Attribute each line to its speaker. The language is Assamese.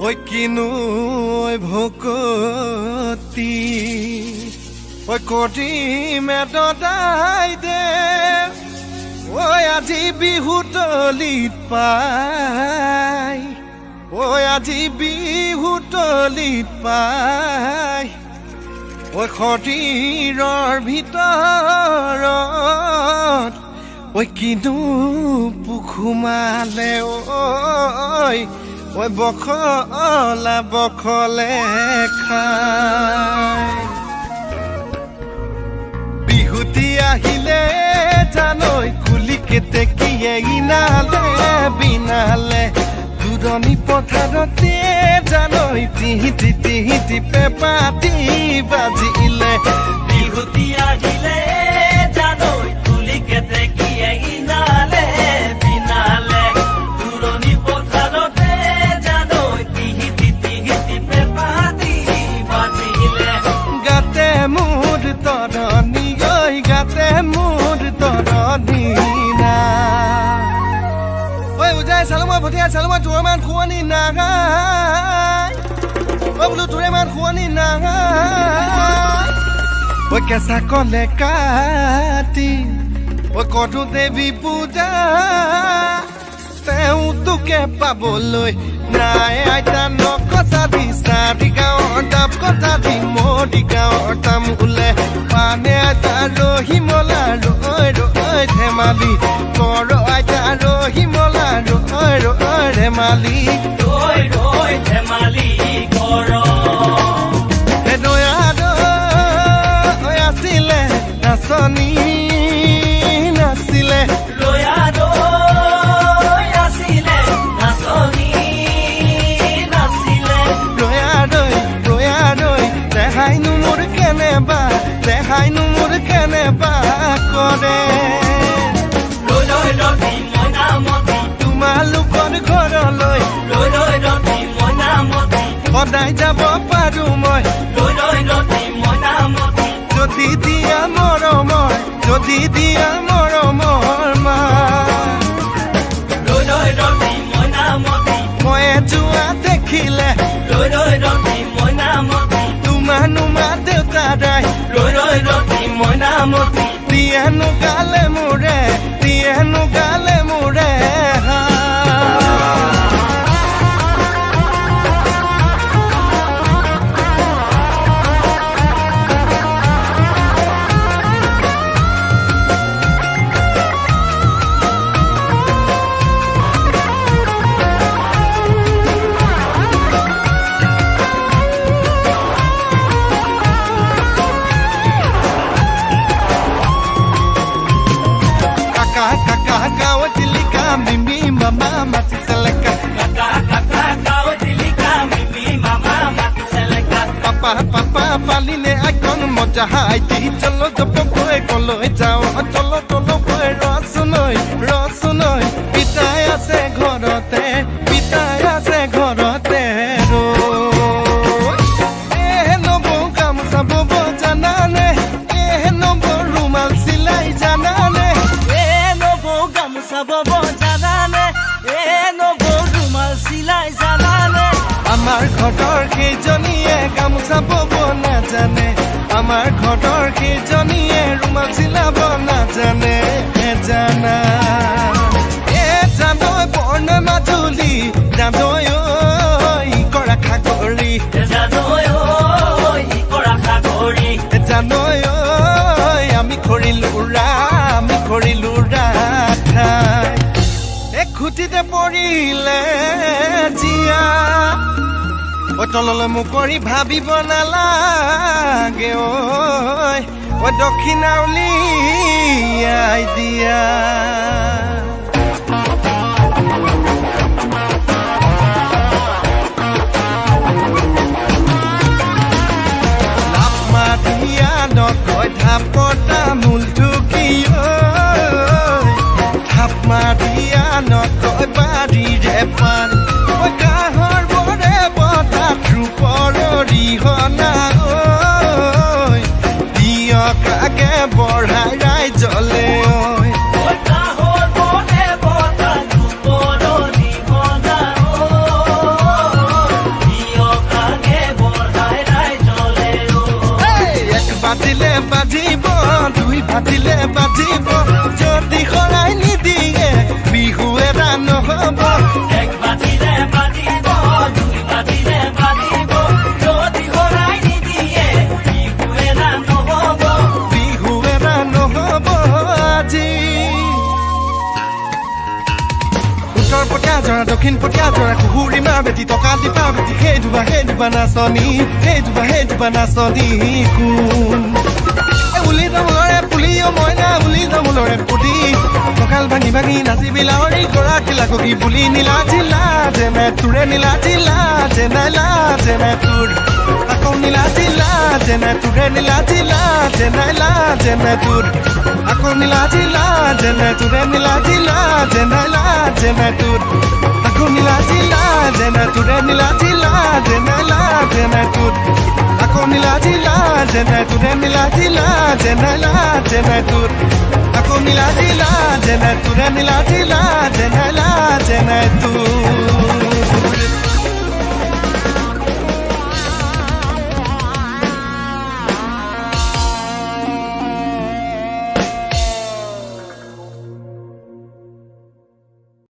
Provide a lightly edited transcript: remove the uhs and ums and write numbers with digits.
Speaker 1: ঐ কিনো ঐ ভকতি ঐ কৰিমে দদাই দে ঐ আজি বিহু তলিত পাই ঐ আজি বিহু তলিত পাই ঐ শৰীৰৰ ভিতৰত ঐ কিনো পোখুমালে ঐ ঐ বখলা বখলে খাই বিহুতি আহিলে জানৈ কুলি কেতেকীয়ে ইনালে বিনালে দূৰণি পথাৰতে জানৈ তিহিতি তিহিতি পেপাতি বাজিলে
Speaker 2: বিহুতি আহিলে জানৈ কুলি কেতেকীয়ে ইনালে বিনালে দূৰণি পথাৰতে জানৈ তিহিতি তিহিতি পেপাতি বাজিলে
Speaker 1: গাতে মোৰ তৰণি ঐ গাতে মোৰ তৰণি না ঐ উজাই চালো মই ভটিয়াই চালো মই তোৰ মান শুৱনি নাই ঐ বোলো তোৰে মান শুৱনি নাই ঐ কেঁচা কলে কাটি ঐ কৰো দেৱী পূজা তেওঁ তোকে পাবলৈ নাই আইতা নকচা দি চাৰি গাঁৱৰ ডাব কটা দি মৰি গাঁৱৰ তামোলে পানে আইতা ৰহিমলা ৰৈ ৰৈ ধেমালি কৰ আইতা ৰহিমলা ৰৈ ৰৈ ধেমালি
Speaker 2: ৰৈ ৰৈ ধেমালি কৰ
Speaker 1: দয়া দৈ আছিলে নাচনী নাছিলে
Speaker 2: ৰয়া দৈ আছিলে নাচনী নাছিলে
Speaker 1: ৰয়া দৈ ৰয়া দৈ দেহাইনো মোৰ কেনেবা দেহাইনো মোৰ কেনেবা কৰে
Speaker 2: ৰৈ ৰৈ ৰতি মইনামতী
Speaker 1: তোমালোকৰ ঘৰলৈ
Speaker 2: ৰৈ ৰৈ ৰতি মইনামতী
Speaker 1: সদায় যাব পাৰো মই
Speaker 2: ৰৈ ৰৈ ৰতি মইনামতী
Speaker 1: যদি দিয়া মৰমৰ যদি দিয়া মৰমৰ মা
Speaker 2: ৰৈ ৰৈ ৰতি মইনামতী
Speaker 1: মই যোৱা দেখিলে
Speaker 2: ৰৈ ৰৈ ৰতি মইনামতী
Speaker 1: তোমাৰ নুমা দেউতাৰাই
Speaker 2: ৰৈ ৰৈ ৰতি মইনামতী
Speaker 1: দিয়েনো গালে মোৰে দিয়েনো গালে মোৰে হা কাকা কাকা গাঁও জিলিকা মিমি মামা মাটি চেলেকা
Speaker 2: কাকা কাকা গাঁও জিলিকা মিমি মামা মাটি চেলেকা
Speaker 1: পাপা পাপা পালিনে আইকন মজা হাইতি চলো জপ গৈ কলৈ যাওঁ চলো চলো গৈ ৰচোনৈ ৰচোনৈ পিতাই আছে ঘৰতে পিতাই আছে ঘৰতে ৰৈ এ নবৌ গামোচা বব জানানে এ নবৌ ৰুমাল চিলাই জানানে
Speaker 2: এ নবৌ গামোচা বব জানানে এ নবৌ ৰুমাল চিলাই জানানে
Speaker 1: আমাৰ ঘৰৰ কেইজনীয়ে গামোচা বব নাজানে আমাৰ ঘৰৰ কেইজনীয়ে ৰুমাল চিলাব নাজানে জানা এ জানৈ বৰ্ণ মাজুলী জানৈ ঐ কৰা খাগৰি
Speaker 2: জানৈ ঐ কৰা খাগৰি
Speaker 1: জানৈ ঐ আমি কৰিলো ৰা আমি কৰিলো ৰাঠাই এ খুটিতে পৰিলে জীয়া ঐ তললৈ মুখ কৰি ভাবিব নালাগে ঐ ঐ দক্ষিণা উলিয়াই দিয়া লাপ মাৰিয়া নকয় ঢাপৰ তামোল ঢুকি ঐ থাপ মাৰিয়া নকয় বাৰীৰে পান ঐ কাঁহৰ বৰে বতাত ৰূপৰ অৰিহণা ঐ দিয়ক আগে বঢ়াই ৰাইজলে ঐ
Speaker 2: ঐ কাঁহৰ বনে বতাত ৰূপৰ অৰিহণা ঐ
Speaker 1: বাজিলে বাজিব, যদি শৰাই নিদিয়ে বিহু এটা নহ'ব।
Speaker 2: এক বাজিলে বাজিব, দুই বাজিলে বাজিব, যদি শৰাই নিদিয়ে বিহু এৰা নহ'ব।
Speaker 1: বিহু এটা নহ'ব আজি। উত্তৰ পটীয়া জৰা, দক্ষিণ পটীয়া জৰা, সুহুৰি মা বেটি, টকা দিপা বেটি, সেই ধুবা সেই ধুবা নাচনী, সেই ধুবা সেই ধুবা নাচনী কোন। এ উলি তামোলৰে পুলি, অ মইনা, উলি তামোলৰে পুলি, কঁকাল ভাঙি ভাঙি নাচিবি লাহৰি গৰাকী লাগকি বুলি। নীলা জিলা যেনে তোৰে, নীলা জিলা যেনে লা যেনে তোৰ, আকৌ নীলা জিলা যেনে তোৰে, নীলা জিলা যেনে লা যেনে তোৰ, আকৌ নীলা জিলা যেনে তোৰে, নীলা জিলা যেনে লা যেনে তোৰ, আকৌ নীলা জিলা যেনে তোৰে, নীলা জিলা যেনে লা যেনে তোৰ, আকৌ নীলা জিলা যেনে তোৰে, নীলা জিলা যেনে লা যেনে তোৰ, আকৌ নীলা জিলা যেনে তোৰে, নীলা জিলা যেনে লা যেনে তোৰ।